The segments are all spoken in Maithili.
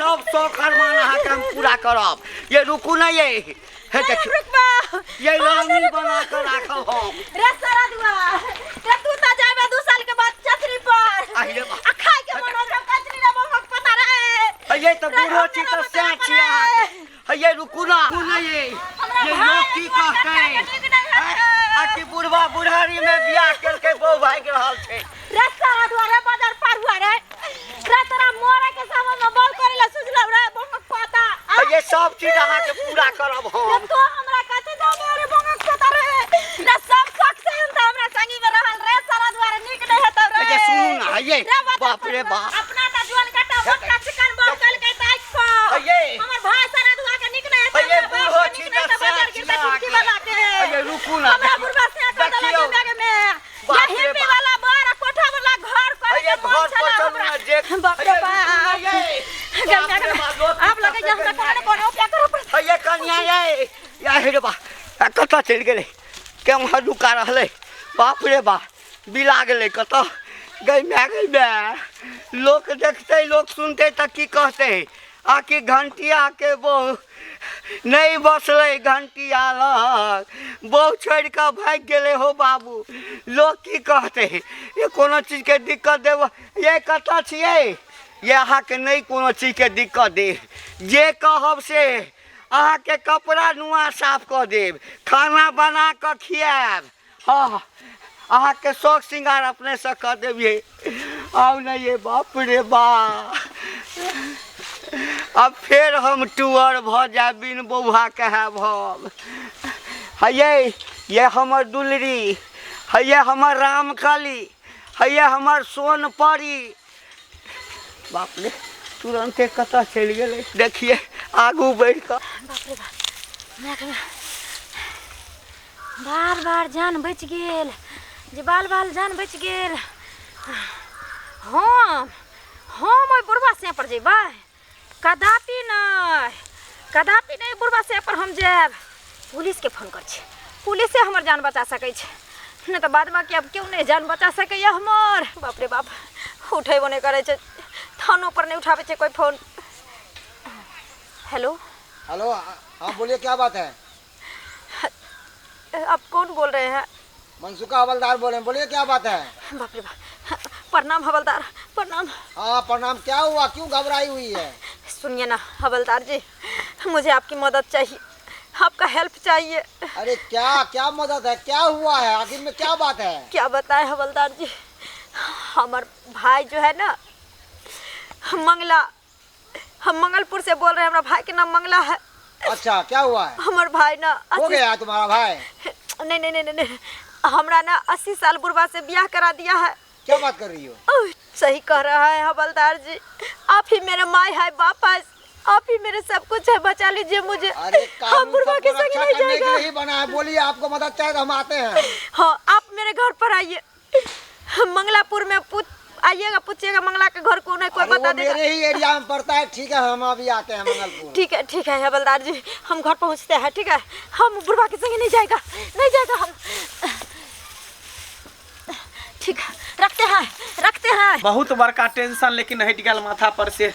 सब शौक अरमान अहाँके हम पूरा करब। ये रुकू ना ये, हे देखियौ। रुकबा। ये रानी बना कऽ राखब हम। रे सारा दुआ रे, तू त जाबे 2 साल के बाद चचरी पर। आहि रे बा। आ खाय के मन हो जाओ कचरी रे, बमक पता रे। ये तऽ बूढ़ो छी तऽ सएह छी अहाँके। हे ये रुकू ना, रुकू ना ये। हमरा ये भाई लोक की दुआ कहतै? करतै के नीक नहि आँय? हेतै। आ कि बुढ़वा बुढ़ारी में बियाह केलकै, बहु भागि रहल छै। रे सारा दुआ रे, बाजार पार हुआ रे। रे तोरा मोरे के समय में बल करे ला सुझलौ रे बमक पता। आ ये सब चीज अहाँके पूरा करब रे हम। तो हमरा कथी दबे रे बमक पता रे? रे सब शौक से हम त हमरा संगी में रहल रे सारा दुआ रे, नीक नहि हेतौ रे। ये सुनू ना ये। रे बाजार बाप रे पार हुआ। बाप। अपना त जुअन कटा मोटका चिकन बल कल के ताइक पर। ये। हमर भाई सारा दुआ के नीक नहि हेतौ। ये हमरा बाप बूढ़ो के छी नीक नहि तऽ हेतौ, बाजार सएह छी गिरतै चुटकी अहाँके। वाला के। ये रुकू ना। हमरा बुढ़वा से कह देलक देखियौ। बैग में। बाप ये रे हिप्पी बाप। वाला बर आ कोठा वाला घर करे ये के मन घर पर छला चलू हमरा। ना जे। बाप रे ये रुकू ना बाप। ये। गंगा बाप रे के बाप, लोक की आब लगै कहतै जे हमरा कोनो गंगा ने कोनो उपाय करऽ पड़तै। हे ये कनिया ये, या हे रे बा, आ कतऽ चलि गेलै? केम्हर नुका रहलै? बाप रे बा, बिला गेलै कतऽ? गै माय, गै माय, लोक देखतै, लोक सुनतै तऽ की कहतै? आकि घंटिया के बहु नहि बसलै घंटिया लग, बहु छोड़ि कऽ भागि गेलै। हो बाबू, लोक की कहतै? ये कोनो चीजके दिक्कत देब। ये कतऽ छियै ये? अहाँके नहि कोनो चीजके दिक्कत देब, जे कहब से। अहाँके कपड़ा नुआ साफ कऽ देब, खाना बना कऽ खियाएब। हँ, अहाँके शौक श्रृंगार अपनेसँ कऽ देब। ये आउ ने ये। बाप रे बा, अब फेर हम टुअर भऽ जायब, बिन बौआके हैब हम। हयै ये हमर दुलरी, हयै हमर रामकली, हयै हमर सोनपरी। बाप रे, तुरन्ते कतऽ चलि गेलै? देखिए आगू बढ़ि कऽ। बाप रे बाप, मायके माय, बार बार जान बचि गेल जे बाल बाल जान बचि गेल। हम ओहि बुढ़बा से पर जेबै? कदापि नहि, कदापि नहि बुढ़बा से पर हम जायब। पुलिसके फोन कर छी, पुलिसे हमर जान बचा सकै छै, नहि तऽ बाद बाकी आब केओ नहि जान बचा सकैए हमर। बाप रे बाप, उठेबो नहि करै छै, थानो पर नहि उठाबै छै कोइ फोन। हेलो। हेलो, हाँ बोलिए, क्या बात है? आप कौन बोल रहे हैं? मनसुखा हवलदार बोल रहे हैं, बोलिए क्या बात है? बाप रे बाप, प्रणाम हवलदार, प्रणाम। हाँ प्रणाम, क्या हुआ, क्यों घबराई हुई है? सुनिए ना हवलदार जी, मुझे आपकी मदद चाहिए, आपका हेल्प चाहिए। अरे क्या क्या मदद है, क्या हुआ है, आखिर में क्या बात है? क्या बताएं हवलदार जी, हमार भाई जो है ना मंगला, हम मंगलपुर से बोल रहे हैं, हमारा भाई के नाम मंगला है। अच्छा, क्या हुआ है? हमार भाई ना हो गया है तुम्हारा भाई? नहीं नहीं नहीं नहीं, नहीं, हमरा ना 80 साल बुढ़वा से ब्याह करा दिया है। क्या बात कर रही हो? ओह, सही कह रहा है हवलदार जी, आप ही मेरे माई है, बाप है, आप ही मेरे सब कुछ है, बचा लीजिए मुझे। अरे हम कानून बुढ़वा के सबको संग रक्षा नहीं करने के जाएगा। लिए ही बना है। बोलिए, आपको मदद चाहिए तो हम आते हैं। हाँ, आप मेरे घर पर आइए, मंगलापुर में पूछ आइएगा, पूछिएगा मंगला के घर कौन है, कोई अरे वो बता देगा। मेरे ही एरिया में पड़ता है। ठीक है, हम अभी आते हैं मंगलपुर। ठीक है, ठीक है हवलदार जी, हम घर पहुंचते हैं। ठीक है, हम बुढ़वा के संग नहीं जाएगा, नहीं जाएगा हम। ठीक है, रखते हैं, रखते हैं। बहुत बड़का टेंशन लेकिन हटि गेल माथा पर से।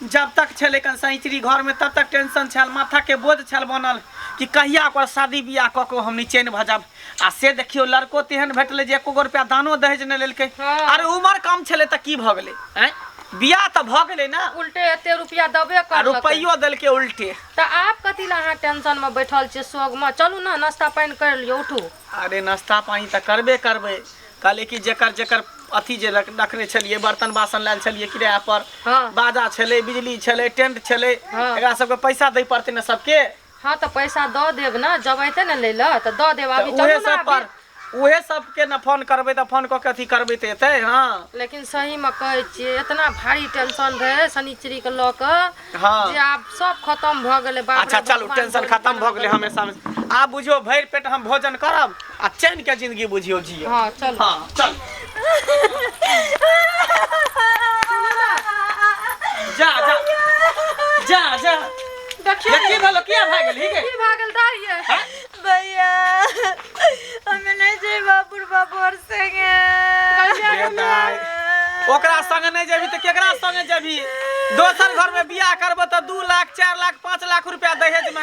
जब तक छलै कन सैचरी घर में तब तक टेंशन छल, माथा के बोझ छल बनल कि कहिया ओकर शादी बियाह कऽ कऽ हम निचैन भऽ जायब। आ से देखियौ, लड़को तेहन भेटलै जे एको गो रुपया दानो दहेज नहि लेलकै। अरे उमर कम छलै तऽ की भऽ गेलै? आँय, बियाह तऽ भऽ गेलै ने। उल्टे एते रुपया देबे आ करलकै, रुपैयो देलकै उल्टे। तऽ आब कथी लए अहाँ टेंशन में बैठल छियै शोक में? चलू ने, नाश्ता पानि करि लियौ, उठू। अरे नाश्ता पानि तऽ करबे करबै, कहलियै कि जेकर जेकर अथी जे रखने छलियै, बर्तन बासन लायल छलियै किराया पर, हाँ। बाजा छलै, बिजली छलै, टेंट छलै, हाँ। एकरा सबके पैसा दै पड़तै ने सबके। हाँ तऽ पैसा दऽ देब ने, जब अयतै ने लै लए तऽ दऽ देब। तऽ अभी उहे चलू ने सब पर अभी। उहे सबके ने फोन करबै तऽ फोन कऽ के अथी करबै तऽ एतै। हाँ, लेकिन सही में कहै छियै, इतना भारी टेंशन रहै शनिचरी के लऽ कऽ हाँ। जे आब सब खतम भऽ गेलै। बाप रे, अच्छा चलू, भगवान टेंशन बोल खतम भऽ गेलै। हमेशा आब बुझियौ भरि पेट हम भोजन करब आ चैन के जिंदगी बुझियौ जियब। हाँ चलू। हाँ चल, जा जा जा जा। देखियौ। ये की भेलो? किया भए गेल ही गे? की भऽ गेल दाइ यै? भैया, हमें नहीं जेबा बुढ़वा बर संगे। गे दाइ, ओकरा संगे नहि जेबही तऽ केकरा संगे जेबही? दोसर घर में बियाह करबो।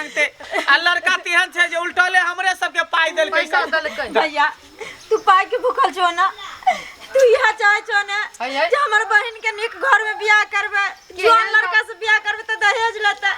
मांगते आ लड़का तेहन छै जे उल्टले हमरे सबके पाइ देलकै। पैसा देलकै। भैया तू पाइ के भूखल छो ना, तू इहा चाहे छो ना है, है। जे हमर बहिन के नीक घर में बियाह करबे, जोन लड़का से बियाह करबे त दहेज लेते।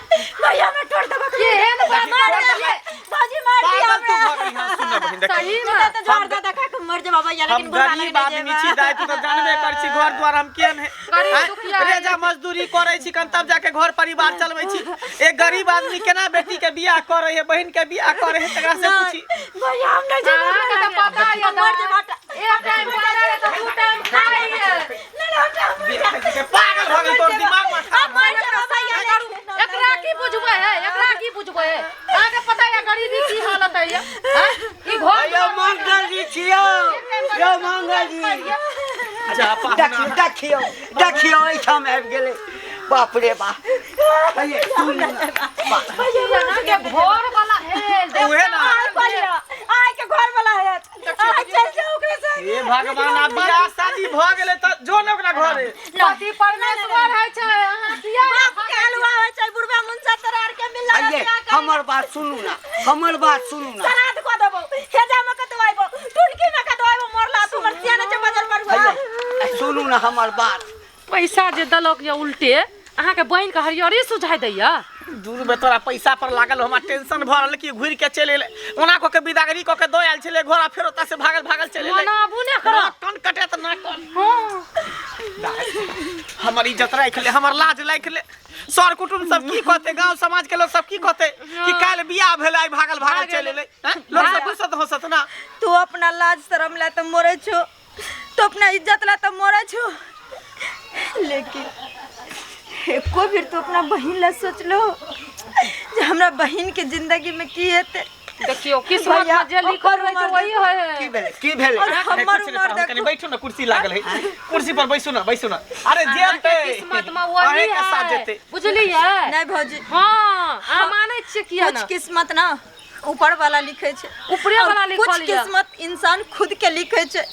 भैया हमरा तोड़ देबक। केहन बात मार करै दे, भौजी मार दिया पागल तू हमरा। भऽ गेलही हँ, सुन ना बहिन, देख। सही नहीं में त झोर दे देखा के मर जेबा भैया, हम लेकिन बुढ़ा गरीब लग नहीं आदमी छी जेबा। दाइ, तू तऽ जानबे कर छी घर द्वार हम केहन है। गरीब आँय, दुखिया है। रेजा मजदूरी करै छी कन तब जाके घर परिवार चलबै छी। एक गरीब आदमी केना बेटी के बियाह करै है, बहिन के बियाह करै है, तकरा से पूछी। भैया हम नहीं जेबा। अहाँके तऽ पता यऽ हम मर जेबा। एक टाइम खाना तऽ दू टाइम खाइ है। नहीं नहीं हटा, हम मर जेबा। पागल भऽ गेल तोर दिमाग में हम मर जेबा भैया, लेकिन एकरा की बुझबै है, एकरा की बुझबै है? अहाँके पता यऽ गरीबी की हालत है ये? हैं? ई घर यो मंगल जी छियौ, यो मंगल जी। जा पाहुना। देखियौ देखियौ देखियौ एहिठाम आबि गेलै। बाप रे बाप। हे सुन ना। अहाँके घर वाला है। उहे ना। आइ कहलियै, आइ के घर वाला है, आइ चल जाओ ओकरे संग। हे भगवान, आब बियाह शादी भऽ गेलै तऽ जो ने ओकरा घरे। पति परमेश्वर है छै, अहाँ किया बाप के हलवा होइ छै, बुढ़बा मुनसा तोरा आर के मिलला आइये बियाह कर। हमर बात सुनू ना, हमर बात सुनू ना। श्राद्ध कऽ देबौ, हेजा में कतौ आइबो, टुनकी में कतौ आइबो, मरला तू हमर सियाना छै बजर पर हुआ। हे सुनू ना हमर बात। पैसा जे देलक ये उल्टे अहाँके बहिन के हरियरी सुझाइ दैया। दूर में तोरा पैसा पर लागल हमरा टेंशन भऽ रहल कि घुरि के चलि एलै। ओना कऽ के बिदागरी कऽ के दऽ आयल छलै घर आ फेर ओतऽ से भागल भागल चलि एलै। मनाबू ने करा। नाक कान कटे तऽ नाक कान। हँ। हमर इज्जत राखि ले, हमर लाज राखि ले। सर कुटुम्ब सब की कहते, गांव समाज के लोग सब की कहते कि काल्हि बियाह भेलै आइ भागल भागल चलि एलै। हैं? लोग सब हँसत हँसत ना। तू अपना लाज शरम ला तऽ मरै छो, तू अपना इज्जत ला तऽ मरै छो, लेकिन एको बेर तू अपना बहिन ला सोचलो जे हमरा बहिन के जिंदगी में की हेतै। देखियौ किस्मत भैया, में जे लिखल ओकर रहै छै उमर वही होइ की है। भेलै, की भेलै? और हमर कुछ नहि, उमर पाहुन, कनि देखो। बैठू ने, कुर्सी लागल है, कुर्सी पर बैसू ना, बैसू ना। अरे अहाँके जेतै किस्मत में वही अहेंके साथ है, जेतै। बुझलियै? नहीं भौजी, हँ, अहाँ मानै छियै किया कुछ ने? किस्मत ना ऊपर वाला लिखे छै, ऊपरे और वाला लिखल कुछ यऽ। किस्मत इंसान खुद के लिखे छै,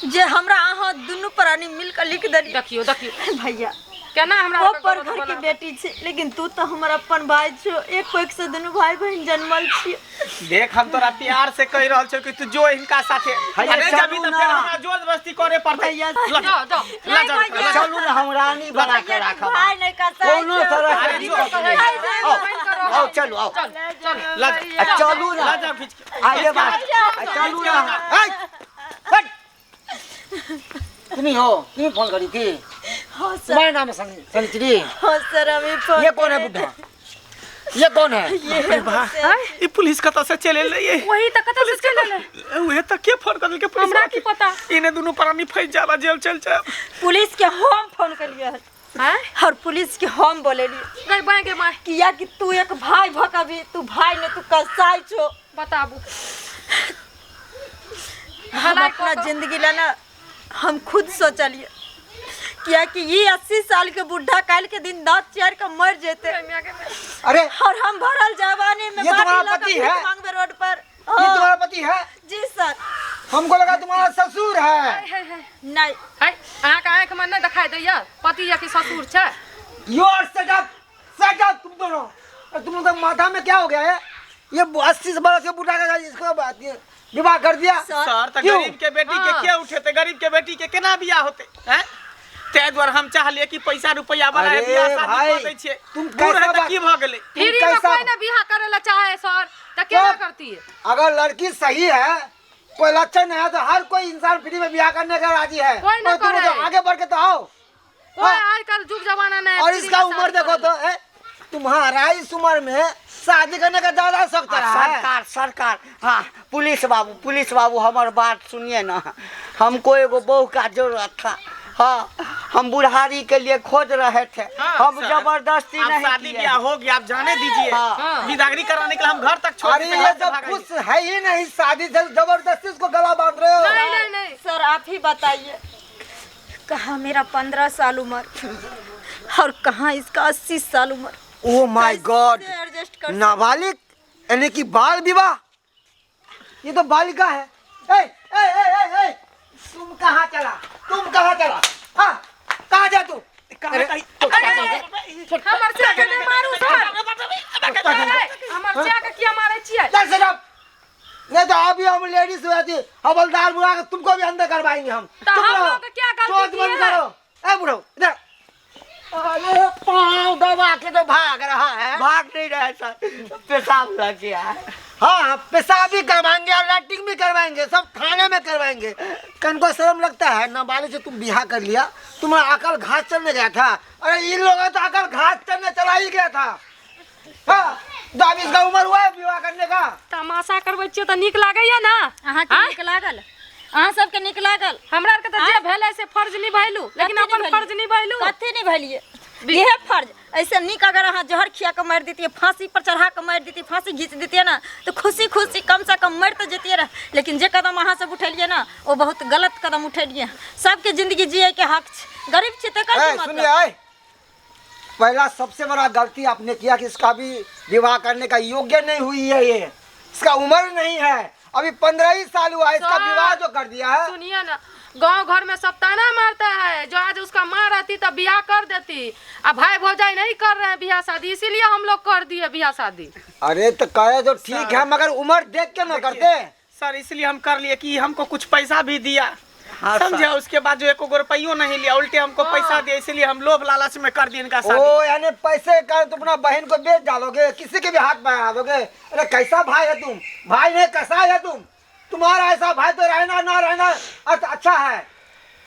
जे हमरा अहाँ दुनू प्राणी मिल के लिख देलियै। देखियौ देखियौ भैया केना हमरा वो आरके पर गलत घर के बना- बेटी छै, लेकिन तू तो हमर अपन भाई छो, एक कोख से दुनू भाई बहन जन्मल छियै। देख हम तोरा प्यार से कहि रहल छियौ कि तू जो हिनका साथे। हैया, अरे जबी चलू तऽ ना। फेर हमरा जोर जबरदस्ती करे पड़तै। भैया, ल जाओ जाओ। ल जाओ, नहीं ल जाओ। चलू ना, हम रानी बना के भैया, तू राखब। भाई नहीं कसाई कोनो छो। तरह के अरे दिक्कत जो- नहीं। नहीं, नहीं, आओ, नहीं, आओ चलू आओ। चल चल। ल जाओ। आ, चलू ना। ल जाओ खींच के। आइए बात, आ, चलू ना। ए, हट। तुम्ही हो, तुम्ही फोन करी थी। हाँ सर, तुम्हारा नाम है सनिचरी। हाँ सर, हमें फोन ये कौन है बुढ़ा, ये कौन है? ये है सर। ई पुलिस कतऽ से चलि एलै ये? वही तऽ कतऽ से चलि एलै? उहे तऽ के फोन कर देलकै पुलिस? हमरा की पता? इने दुनू प्राणी फंसि जाब आ जेल चलि जायब। पुलिस के हम फोन करिए हन हैं? और पुलिस के हम बोलेलिए गई बाएं गे my. किया कि तू एक भाई भ कभी तू भाई ने तू कसाई छो। बताबू हम भलाई अपना कऽ कऽ- जिंदगी ला ना हम खुद सोचलिए किया कि ये 80 साल के बुढ़ा काल के दिन दांत चेर के मर जेते अरे और हम भरल जवानी में ये बाटी तुम्हारा लऽ के पति भीख है? मांगबे रोड पर। ये तुम्हारा पति है? जी सर। हमको लगा तुम्हारा ससुर है। नहीं है, अहाँके आँखिमे नहि देखाइ दैया पति या कि ससुर छै? You are set up, set up तुम दोनों। और तुम लोग माथा में क्या हो गया है? ये 80 बरस के बूढ़ा का इसको बात ये विवाह कर दिया। सर तऽ क्यों? गरीब के बेटी के हाँ। के उठेतै, गरीब के बेटी के केना बियाह होतै हैं? ताहि दुआरे हम चाहलियै कि पैसा रुपैआ वाला अरे बियाह शादी भाई, कऽ दै छियै। तुम बूढ़ है कैसा तऽ बात- की भऽ गेलै? तुम फ्री में कैसा- कोई ना बियाह करे ला चाहे सर, तऽ केना तो- करतियै? अगर लड़की सही है, कोई लक्षण है, तो हर कोई इंसान फ्री में ब्याह करने का राजी है। कोई ना और तुम करे। तो आगे बढ़ के तो आओ। कोई आजकल जुग जमाना नहीं। और फ्री इसका में उम्र शादी देखो करे तो है, तुम्हारा इस उम्र में शादी करने का ज्यादा शौक आ, चढ़ा है। सरकार सरकार, हाँ पुलिस बाबू, पुलिस बाबू हमर बात सुनिए ना। हमको एगो बहू का जरूरत था। हाँ, हम बुढ़ारी के लिए खोज रहे थे। हाँ, हम सर, जबरदस्ती आप नहीं शादी किए। ब्याह हो गया, आप जाने दीजिए। हाँ। बिदागरी कराने के लिए हम घर तक छोड़ अरे देते, ये घर से जब भागाइए। कुछ है ही नहीं, शादी से जबरदस्ती उसको गला बांध रहे हो। नहीं नहीं नहीं सर आप ही बताइए, कहाँ मेरा 15 साल उम्र और कहाँ इसका 80 साल उम्र। ओ my God, कैसे एडजस्ट कर नाबालिग यानी कि बाल विवाह, ये तो बालिका है। ए, ए, ए, ए, ए, तुम कहाँ चला, तुम कहाँ चला, हाँ कहाँ जा तू? कहाँ कहीं- हमर से के नहीं मारू सर। अरे, हमर हमर के किया मारै छियै? चल shut up। नहीं तो अभी हम लेडीज हुए थी हवलदार बुला के तुमको भी अंदर करवाएंगे हम। तो चुप हम रहो। लोग क्या गलती चोट किए बंद हैं? करो। ए बुढ़ो इधर। अरे पाँव दबा के तो भाग रहा है। भाग नहीं रहा है सर, पेशाब लग गया है। हाँ हाँ, पेशाब भी करवाएंगे और लैट्रिन भी करवाएंगे, सब थाने में करवाएंगे। कन को शर्म लगता है? नाबालिग से तुम बिहा कर लिया, तुम्हारा अकल घास चलने गया था। अरे इन लोगों का तो अकल घास चलने चला ही गया था। हाँ, तो अब इसका उम्र हुआ है विवाह करने का। तमाशा करबै छियै तऽ नीक लागैया ना? अहाँके आँय? नीक लागल? अहाँ सबके नीक लागल? हमरा आरके तऽ जे भेलै से फर्ज निभैलू, लेकिन कथी अपन निभेलियै? फर्ज निभैलू। कथी निभेलियै? इहे फर्ज। ऐसे नीक अगर अहाँ जहर खिया के मारि दितियै, फांसी पर चढ़ा के मारि दितियै, फांसी घीच दितियै ना, तऽ खुशी खुशी कम से कम मरि तऽ जैतियै रह। लेकिन जे कदम अहाँ सब उठेलियै ना, ओ बहुत गलत कदम उठेलियै। सबके जिंदगी जिए के हक छै। गरीब छी तकर की ए, मतलब? सुनिए, आए। पहला सबसे बड़ा गलती आपने किया कि इसका भी विवाह करने का योग्य नहीं हुई है, ये इसका उम्र नहीं है, अभी 15 ही साल हुआ है, इसका सर, विवाह जो कर दिया है। सुनिए ना, गांव घर में सब ताना मारता है, जो आज उसका माँ रहती तब बियाह कर देती, आ भाई भौजाई नहीं कर रहे हैं बियाह शादी, इसीलिए हम लोग कर दिए बियाह शादी। अरे तो कहे तो ठीक है, मगर उम्र देख के ना करते। सर इसलिए हम कर लिए कि हमको कुछ पैसा भी दिया। हाँ, समझे? सर। उसके बाद जो एको गो रुपयो नहीं लिया, उल्टे हमको पैसा दिया, इसलिए हम लोभ लालच में कर दिए इनका शादी। ओ यानी पैसे का तुम अपना बहन को बेच डालोगे, किसी के भी हाथ में दोगे। अरे कैसा भाई है तुम? भाई नहीं कसाई है तुम। तुम्हारा ऐसा भाई तो रहना ना रहना अच्छा है।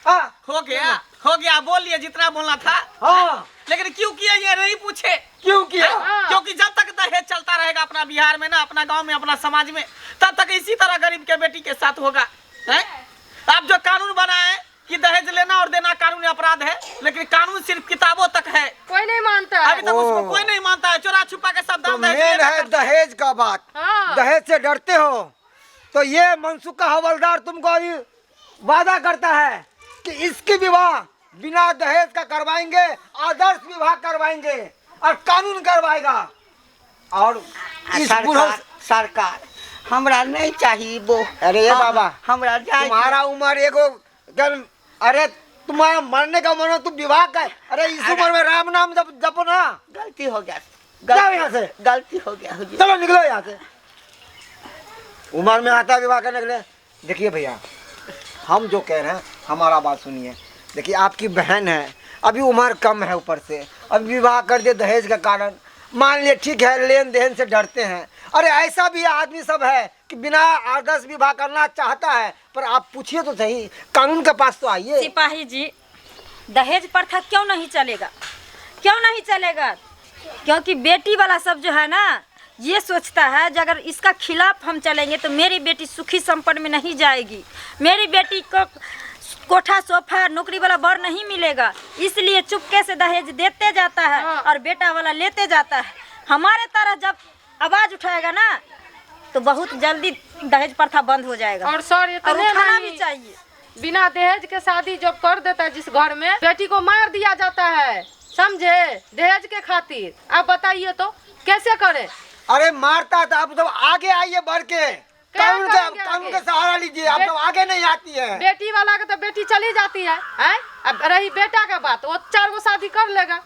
हाँ हो गया, हो गया, बोल लिए जितना बोलना था। हाँ, लेकिन क्यों किया ये नहीं पूछे। क्यों किया? हाँ? क्योंकि जब तक दहेज चलता रहेगा अपना बिहार में ना, अपना गांव में, अपना समाज में, तब तक इसी तरह गरीब के बेटी के साथ होगा। हैं? आप जो कानून बनाए कि दहेज लेना और देना कानूनी अपराध है, लेकिन कानून सिर्फ किताबों तक है, कोई नहीं मानता है। अभी तक उसको ओ। कोई नहीं मानता है। चोरा छुपा के सब तो दाम दहेज मेन लेना है करते हैं। दहेज का बात। हाँ। दहेज से डरते हो तो ये मनसुख का हवलदार तुमको अभी वादा करता है कि इसकी विवाह बिना दहेज का करवाएंगे, आदर्श विवाह करवाएंगे और कानून करवाएगा। और इस बुढ़ो सरकार, सरकार हमरा नहीं चाहिए वो। अरे ये बाबा, हमरा जाए। तुम्हारा उम्र एगो अरे तुम्हारा मरने का उम्र में तुम विवाह कर, अरे इस उम्र में राम नाम जप जपो ना। गलती हो गया, जाओ यहाँ से। गलती हो गया हुजूर। चलो निकलो यहाँ से, उम्र में आता है विवाह करने के लिए। देखिए भैया, हम जो कह रहे हैं हमारा बात सुनिए। देखिए आपकी बहन है, अभी उम्र कम है, ऊपर से अभी विवाह कर दिए दहेज के कारण। मान लिए ठीक है, लेन then से डरते हैं। अरे ऐसा भी आदमी सब है कि बिना आदर्श विवाह करना चाहता है, पर आप पूछिए तो सही, कानून के पास तो आइए। सिपाही जी, दहेज प्रथा क्यों नहीं चलेगा? क्यों नहीं चलेगा? क्योंकि बेटी वाला सब जो है ना, ये सोचता है जो अगर इसका खिलाफ हम चलेंगे तो मेरी बेटी सुखी संपन्न में नहीं जाएगी, मेरी बेटी को कोठा सोफा नौकरी वाला वर नहीं मिलेगा, इसलिए चुपके से दहेज देते जाता है और बेटा वाला लेते जाता है। हमारे तरह जब आवाज़ उठाएगा ना तो बहुत जल्दी दहेज प्रथा बंद हो जाएगा। और सर ये और तो उठाना भी चाहिए। बिना दहेज के शादी जब कर देता है जिस घर में, बेटी को मार दिया जाता है, समझे, दहेज के खातिर। आप बताइए तो कैसे करें? अरे मारता था, आप तो आगे आइए बढ़ के, कानून का करेंगे कानून आगे? का सहारा लीजिए, आप तो आगे नहीं आती है। बेटी वाला के तो बेटी चली जाती है, हैं? अब रही बेटा का बात, वो 4 गो शादी कर लेगा।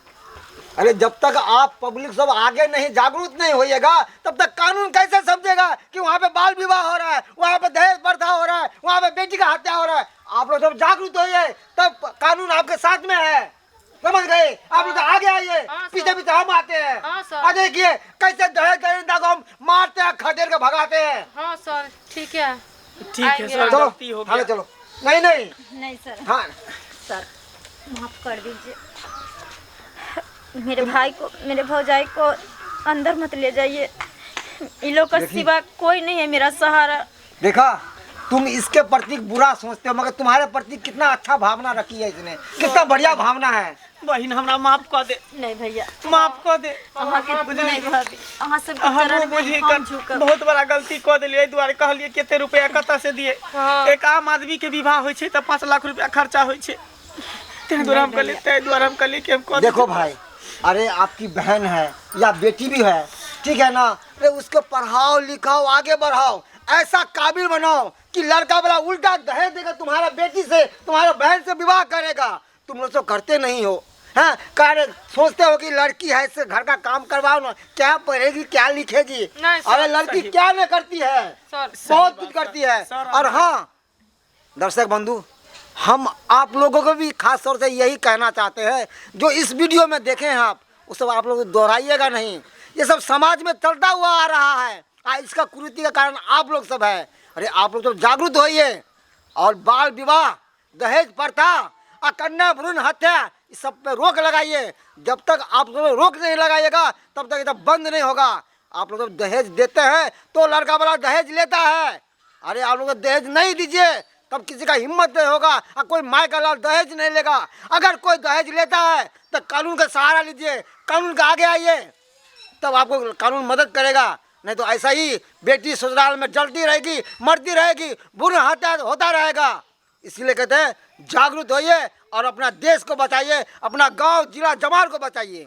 अरे जब तक आप पब्लिक सब आगे नहीं, जागरूक नहीं होइएगा, तब तक कानून कैसे समझेगा कि वहाँ पे बाल विवाह हो रहा है, वहाँ पे दहेज प्रथा हो रहा है, वहाँ पे बेटी का हत्या हो रहा है। आप लोग जब जागरूक होइए तब कानून आपके साथ में है, समझ गए? आप लोग तो आगे आइए, हाँ, सर। पीछे पीछे हम आते हैं। हाँ, सर। और देखिए कैसे दहेज दरिंदा को हम मारते हैं, खदेड़ के भगाते हैं। हाँ सर, ठीक है, ठीक है आएंगे। सर, चलो गलती हो थाने गया। चलो। नहीं नहीं नहीं सर, हाँ सर माफ कर दीजिए मेरे भाई को, मेरे भौजाई को अंदर मत ले जाइए, इन लोग का सिवा कोई नहीं है मेरा सहारा। देखा, तुम इसके प्रति बुरा सोचते हो, मगर तुम्हारे प्रति कितना अच्छा भावना रखी है इसने, कितना बढ़िया भावना है। बहिन हमरा माफ कर दे, नहीं भैया, माफ कर दे। अहाँ के नहीं भाभी, अहाँ सबके हमहूँ चरण में बुझी हम कर झुकब। बहुत बड़ा गलती कऽ देलियै, एहि दुआरे कहलियै कते रुपया कतऽ से दिए। एक आम आदमी के विवाह होइ छै तऽ 5 लाख रुपया खर्चा होइ छै, ताहि दुआरे हम कहलियै, ताहि दुआरे हम कहलियै कि हम कऽ देखो भाई, अरे आपकी बहन है या बेटी भी है, ठीक है ना, अरे उसको पढ़ाओ लिखाओ, आगे बढ़ाओ, ऐसा काबिल बनाओ कि लड़का वाला उल्टा दहेज देगा तुम्हारा बेटी से, तुम्हारा बहन से विवाह करेगा। तुम लोग तो करते नहीं हो। हाँ, कह सोचते हो कि लड़की है, इससे घर का काम करवाओ ना, क्या पढ़ेगी क्या लिखेगी। नहीं, सर, अरे लड़की सही। क्या नहीं करती है, सर बहुत कुछ करती है। सर, और हाँ दर्शक बंधु, हम आप लोगों को भी खास तौर से यही कहना चाहते हैं, जो इस वीडियो में देखे हैं आप, वो सब आप लोग दोहराइएगा नहीं। ये सब समाज में चलता हुआ आ रहा है, इसका कुरीति का कारण आप लोग सब है। अरे आप लोग तो जागरूक होइए और बाल विवाह, दहेज प्रथा और कन्या भ्रूण हत्या, इस सब पे रोक लगाइए। जब तक आप लोग रोक नहीं लगाइएगा तब तक ये सब बंद नहीं होगा। आप लोग जब दहेज देते हैं तो लड़का वाला दहेज लेता है। अरे आप लोग दहेज नहीं दीजिए, तब किसी का हिम्मत नहीं होगा और कोई माँ का लाल दहेज नहीं लेगा। अगर कोई दहेज लेता है तो कानून का सहारा लीजिए, कानून के आगे आइए, तब आपको कानून मदद करेगा। नहीं तो ऐसा ही बेटी ससुराल में जलती रहेगी, मरती रहेगी, बुरा हत्या होता रहेगा। इसलिए कहते हैं जागरूक होइए और अपना देश को बचाइए, अपना गांव जिला जमार को बचाइए।